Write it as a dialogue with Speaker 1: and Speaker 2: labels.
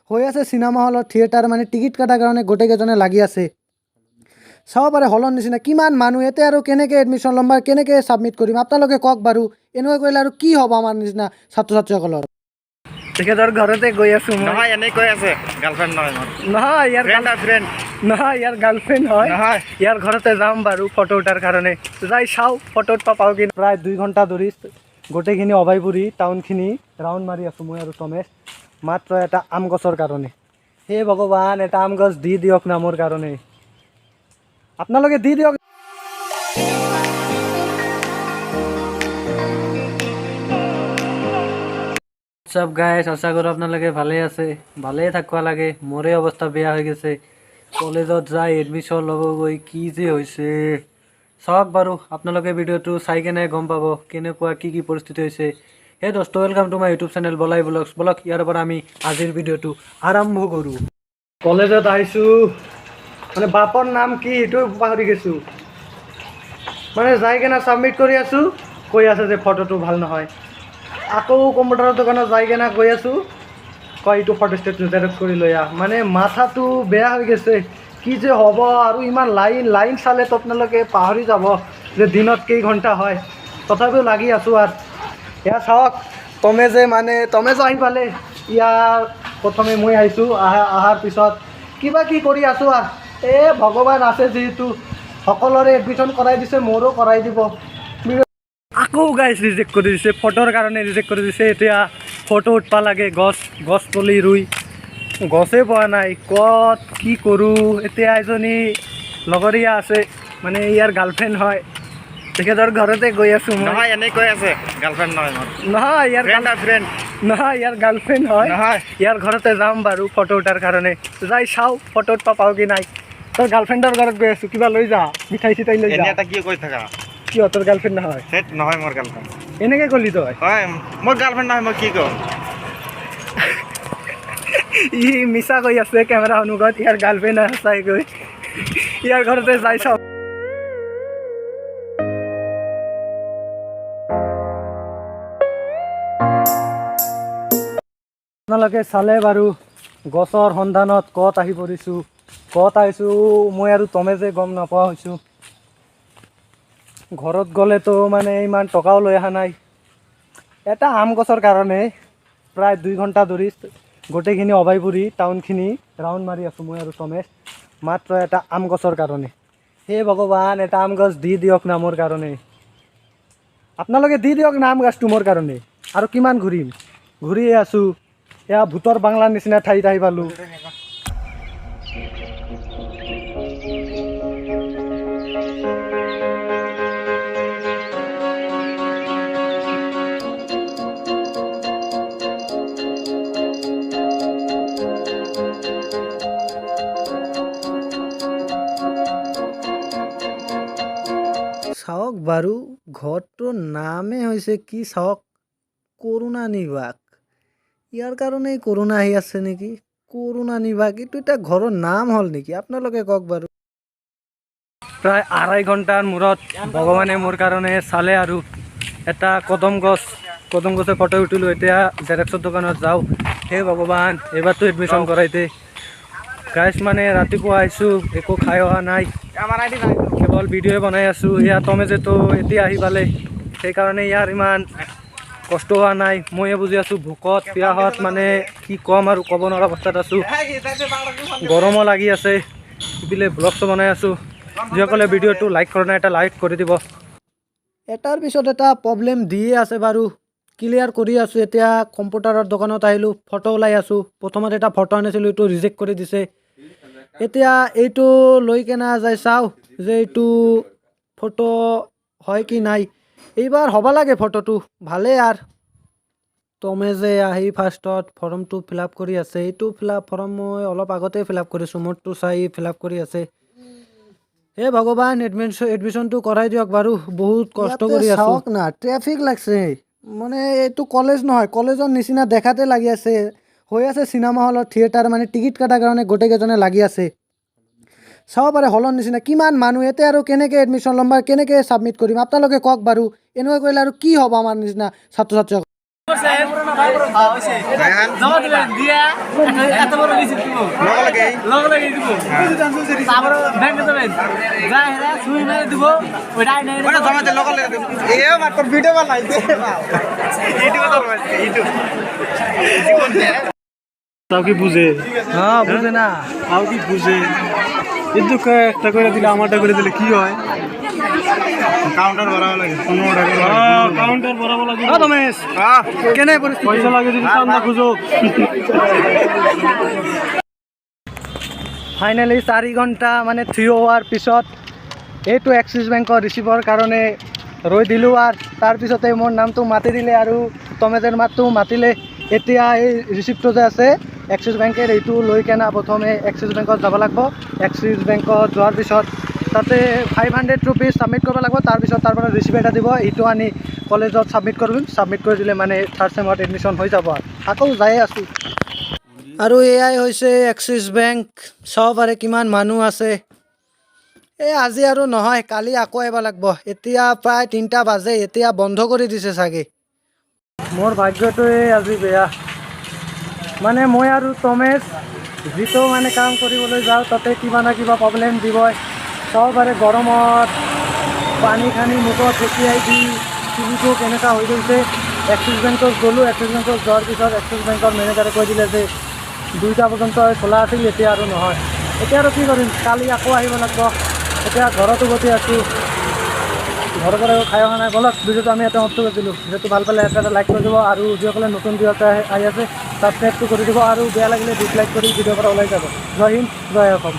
Speaker 1: হৈ আছে চিনেমা হলত থিয়েটাৰ, মানে টিকিট কটাৰ কাৰণে গোটেইকেইজনে লাগি আছে। চাব পাৰে হলৰ নিচিনা কিমান মানুহ। ইয়াতে আৰু কেনেকৈ এডমিশ্যন ল'ম বা কেনেকৈ ছাবমিট কৰিম, আপোনালোকে কওক বাৰু। এনেকুৱা কৰিলে আৰু কি হ'ব আমাৰ নিচিনা ছাত্ৰ ছাত্ৰীসকলৰ?
Speaker 2: তেখেতৰ ঘৰতে গৈ আছো মই।
Speaker 3: নহয়, এনেই কৈ আছে, গাৰ্লফ্ৰেণ্ড নহয় মোৰ।
Speaker 2: নহয়, ইয়াৰ
Speaker 3: ফ্ৰেণ্ড হয়, ফ্ৰেণ্ড।
Speaker 2: নহয়, ইয়াৰ গাৰ্লফ্ৰেণ্ড হয়।
Speaker 3: নহয়।
Speaker 2: ইয়াৰ ঘৰতে যাম বাৰু ফটো উঠাৰ কাৰণে। যাই চাওঁ ফটো উঠবা পাওঁ কি।
Speaker 1: প্ৰায় 2 ঘণ্টা ধৰি গোটেইখিনি অভয়পুৰী টাউনখিনি ৰাউণ্ড মাৰি আছোঁ মই আৰু তমেশ, মাত্ৰ এটা আম গছৰ কাৰণে। হে ভগৱান, এটা আম গছ দি দিয়ক না মোৰ কাৰণে। আপোনালোকে দি দিয়ক।
Speaker 2: চব গাইছ, আশা কৰোঁ আপোনালোকে ভালেই আছে, ভালেই থাকিব লাগে। মোৰে অৱস্থা বেয়া হৈ গৈছে। কলেজত যাই এডমিশ্যন ল'ব গৈ কি যে হৈছে চাওক বাৰু। আপোনালোকে ভিডিঅ'টো চাই কেনে গম পাব কেনেকুৱা কি কি পৰিস্থিতি হৈছে। হে দোস্ত, welcome to my YouTube channel বলাই ব্লগছ। বলক, ইয়াৰ পৰা আমি আজিৰ ভিডিঅ'টো আৰম্ভ কৰোঁ।
Speaker 1: কলেজত আহিছোঁ, মানে বাপৰ নাম কি এইটো পাহৰি গৈছোঁ। মানে যাই কেনে ছাবমিট কৰি আছোঁ, কৈ আছে যে ফটোটো ভাল নহয়। আকৌ কম্পিউটাৰৰ দোকানত যাই কেনে কৈ আছোঁ, কয় এইটো ফটো ষ্টেট জেৰক্স কৰি লৈ আহ। মানে মাথাটো বেয়া হৈ গৈছে, কি যে হ'ব। আৰু ইমান লাইন, লাইন চালেতো আপোনালোকে পাহৰি যাব যে দিনত কেই ঘণ্টা হয়। তথাপিও লাগি আছোঁ। আৰু এয়া চাওক, তমে যে মানে তমেজো আহি পালে। ইয়াৰ প্ৰথমে মই আহিছোঁ। অহাৰ পিছত কিবা কি কৰি আছোঁ। আৰু এই ভগৱান আছে যিহেতু, সকলোৰে এডমিশ্যন কৰাই দিছে, মোৰো কৰাই দিব।
Speaker 2: আকৌ গাইছ, ৰিজেক্ট কৰি দিছে, ফটোৰ কাৰণে ৰিজেক্ট কৰি দিছে। এতিয়া ফটো উঠবা লাগে গছ গছ পুলি ৰুই, গছে পোৱা নাই ক'ত, কি কৰোঁ এতিয়া? এজনী লগৰীয়া আছে, মানে ইয়াৰ গাৰ্লফ্ৰেণ্ড হয়। তেখেতৰ ঘৰতে গৈ আছোঁ মই।
Speaker 3: নহয়, এনেই কৈ আছে, গাৰ্লফ্ৰেণ্ড নহয় মোৰ।
Speaker 2: নহয়, ইয়াৰ
Speaker 3: ফ্ৰেণ্ড হয়, ফ্ৰেণ্ড।
Speaker 2: নহয়, ইয়াৰ গাৰ্লফ্ৰেণ্ড হয়।
Speaker 3: নহয়।
Speaker 2: ইয়াৰ ঘৰতে যাম বাৰু ফটো উঠাৰ কাৰণে। যাই চাওঁ ফটো উঠবা পাওঁ কি নাই। তোৰ গাৰ্লফ্ৰেণ্ডৰ ঘৰত গৈ আছোঁ, কিবা লৈ যা, মিঠাই চিঠাই লৈ যা।
Speaker 3: এনেই এটা কি কৈ থাকা।
Speaker 2: কিয়, তোৰ গাৰ্লফ্ৰেণ্ড নহয়?
Speaker 3: ধেৎ, নহয় মোৰ গাৰ্লফ্ৰেণ্ড।
Speaker 2: এনেকৈ ক'লি তই?
Speaker 3: হয়, মোৰ গাৰ্লফ্ৰেণ্ড নহয়, মই কি কম?
Speaker 2: ই মিছা কৈ আছে কেমেৰা সন্মুখত, ইয়াৰ গাৰ্লফ্ৰেণ্ড সঁচাই গৈ। ইয়াৰ ঘৰতে যাই চাওঁ।
Speaker 1: আপোনালোকে চালে বাৰু, গছৰ সন্ধানত ক'ত আহি পৰিছোঁ, ক'ত আহিছোঁ মই আৰু তমে যে গম নাপোৱা হৈছোঁ। ঘৰত গ'লেতো মানে ইমান টকাও লৈ অহা নাই। এটা আম গছৰ কাৰণে প্ৰায় 2 ঘণ্টা ধৰি গোটেইখিনি অভয়পুৰী টাউনখিনি ৰাউণ্ড মাৰি আছোঁ মই আৰু তমেশ, মাত্ৰ এটা আম গছৰ কাৰণে। হে ভগৱান, এটা আম গছ দি দিয়ক না মোৰ কাৰণে। আপোনালোকে দি দিয়ক না আম গছটো মোৰ কাৰণে। আৰু কিমান ঘূৰিম? ঘূৰিয়ে আছোঁ। এয়া ভূতৰ বাংলাৰ নিচিনা ঠাইত আহি পালোঁ। চাওক বাৰু, ঘৰটোৰ নামেই হৈছে কি চাওক, কৰুণা নিবাস। ইয়াৰ কাৰণেই কৰোণা আহি আছে নেকি? কৰোণা নিবাস, এইটো এটা ঘৰৰ নাম হ'ল নেকি? আপোনালোকে কওক বাৰু।
Speaker 2: প্ৰায় 2.5 ঘণ্টাৰ মূৰত ভগৱানে মোৰ কাৰণে চালে আৰু এটা কদম গছ, কদম গছৰ ফটো উঠিলোঁ। এতিয়া জেৰক্সৰ দোকানত যাওঁ। হে ভগৱান, এইবাৰতো এডমিশ্যন কৰাই দে। গাইছ, মানে ৰাতিপুৱা আহিছোঁ, একো খাই অহা নাই, কেৱল ভিডিঅ' বনাই আছোঁ। এয়া তমেজেতো এতিয়া আহি পালে, সেইকাৰণে ইয়াৰ ইমান কষ্ট হোৱা নাই। ময়ে বুজি আছোঁ ভোকত পিয়াহত, মানে কি ক'ম আৰু, ক'ব নোৱাৰা অৱস্থাত আছোঁ। গৰমো লাগি আছে। ইপিনে ব্লগটো বনাই আছোঁ। যিসকলে ভিডিঅ'টো লাইক কৰা নাই, এটা লাইক কৰি দিব।
Speaker 1: এটাৰ পিছত এটা প্ৰব্লেম দিয়ে আছে বাৰু, ক্লিয়াৰ কৰি আছোঁ। এতিয়া কম্পিউটাৰৰ দোকানত আহিলোঁ, ফটো ওলাই আছোঁ। প্ৰথমতে এটা ফটো আনিছিলোঁ, এইটো ৰিজেক্ট কৰি দিছে। এতিয়া এইটো লৈ কেনে যাই চাওঁ যে এইটো ফটো হয় কি নাই। এইবাৰ হ'ব লাগে ফটোটো ভালেই। আৰু তমে যে আহি ফাৰ্ষ্টত ফৰ্মটো ফিল আপ কৰি আছে। এইটো ফিল আপ ফৰ্ম মই অলপ আগতেই ফিল আপ কৰিছোঁ, মোৰটো চাই ফিল আপ কৰি আছে। হে ভগৱান, এডমিশ্যনটো কৰাই দিয়ক বাৰু, বহুত কষ্ট কৰি আছোঁ। চাওক না, ট্ৰেফিক লাগছে। মানে এইটো কলেজ নহয়, কলেজৰ নিচিনা দেখাতে লাগি আছে। হৈ আছে চিনেমা হলত থিয়েটাৰ, মানে টিকিট কটাৰ কাৰণে গোটেইকেইজনে লাগি আছে। চাব পাৰে হলৰ নিচিনা কিমান মানুহ। ইয়াতে আৰু কেনেকৈ এডমিশ্যন ল'ম বা কেনেকৈ ছাবমিট কৰিম, আপোনালোকে কওক বাৰু। এনেকুৱা কৰিলে আৰু কি হ'ব আমাৰ নিচিনা ছাত্ৰ ছাত্ৰীসকল?
Speaker 2: জমা দিলেন দিয়া এত বড় রিসিপ্ট দিব, লগে লগে দিব। তারপরে ব্যাংকে যাবেন, যাই হেরা সুই মেরে দিব, ওইটা আইনে
Speaker 3: জমা দিলে লগে লগে এ মাত্র ভিডিও বানাইছে, ইউটিউবে বানাইছে, ইউটিউব।
Speaker 4: তাও কি বুঝে?
Speaker 2: হ্যাঁ, বুঝে না।
Speaker 4: তাও কি বুঝে? কিন্তু একটা করে দিলে, আমারটা করে দিলে কি হয়?
Speaker 3: কাউন্টার ভরাও লাগে 15 টাকা।
Speaker 4: কাউন্টার বরাবর লাগে।
Speaker 2: রমেশ, কেনে পরিস্থিতি?
Speaker 4: পয়সা লাগে যদি চান্দা খুঁজো।
Speaker 2: ফাইনেলি 4 ঘণ্টা মানে থিয় হোৱাৰ পিছত এইটো এক্সিছ বেংকৰ ৰিচিভৰ কাৰণে ৰৈ দিলোঁ আৰু তাৰপিছতে মোৰ নামটো মাতি দিলে আৰু টমেজৰ মাতটো মাতিলে। এতিয়া এই ৰিচিপ্টটো যে আছে এক্সিছ বেংকৰ, এইটো লৈ কেনে প্ৰথমে এক্সিছ বেংকত যাব লাগিব। এক্সিছ বেংকত যোৱাৰ পিছত তাতে ₹500 ছাবমিট কৰিব লাগিব। তাৰপিছত তাৰ পৰা ৰিচিপ্ট এটা দিব, এইটো আনি কলেজত ছাবমিট কৰিম। ছাবমিট কৰি দিলে মানে থাৰ্ড চেমত এডমিশ্যন হৈ যাব। আৰু আকৌ যায়ে আছোঁ। আৰু এয়াই হৈছে এক্সিছ বেংক। চাব পাৰে কিমান মানুহ আছে। এই আজি আৰু নহয়, কালি আকৌ আহিব লাগিব। এতিয়া প্ৰায় 3টা বাজে, এতিয়া বন্ধ কৰি দিছে চাগে। মোৰ ভাগ্যটোৱে আজি বেয়া। মানে মই আৰু তমেশ যিটো মানে কাম কৰিবলৈ যাওঁ, তাতে কিবা না কিবা প্ৰব্লেম দিবই। চাব পাৰে, গৰমত পানী খানি মুখত ছটিয়াই দি চুলিটো কেনেকুৱা হৈ গৈছে। এক্সিছ বেংকত গ'লোঁ। এক্সিছ বেংকত যোৱাৰ পিছত এক্সিছ বেংকৰ মেনেজাৰে কৈ দিলে যে 2টা পৰ্যন্ত খোলা আছিল, এতিয়া আৰু নহয়। এতিয়া আৰু কি কৰিম? কালি আকৌ আহিব লাগিব। এতিয়া ঘৰত উভতি আছোঁ। ঘৰৰ পৰা একো খাই অহা নাই। ব'লক, ভিডিঅ'টো আমি ইয়াতে সমাপ্ত কৰি দিলোঁ। ভিডিঅ'টো ভাল পালে এটা এটা লাইক কৰি দিব আৰু যিসকলে নতুন ভিডিঅ'তে আহি আছে, ছাবস্ক্ৰাইবটো কৰি দিব আৰু বেয়া লাগিলে ডিছলাইক কৰি ভিডিঅ'ৰ পৰা ওলাই যাব। জয় হিন্দ, জয় অসম।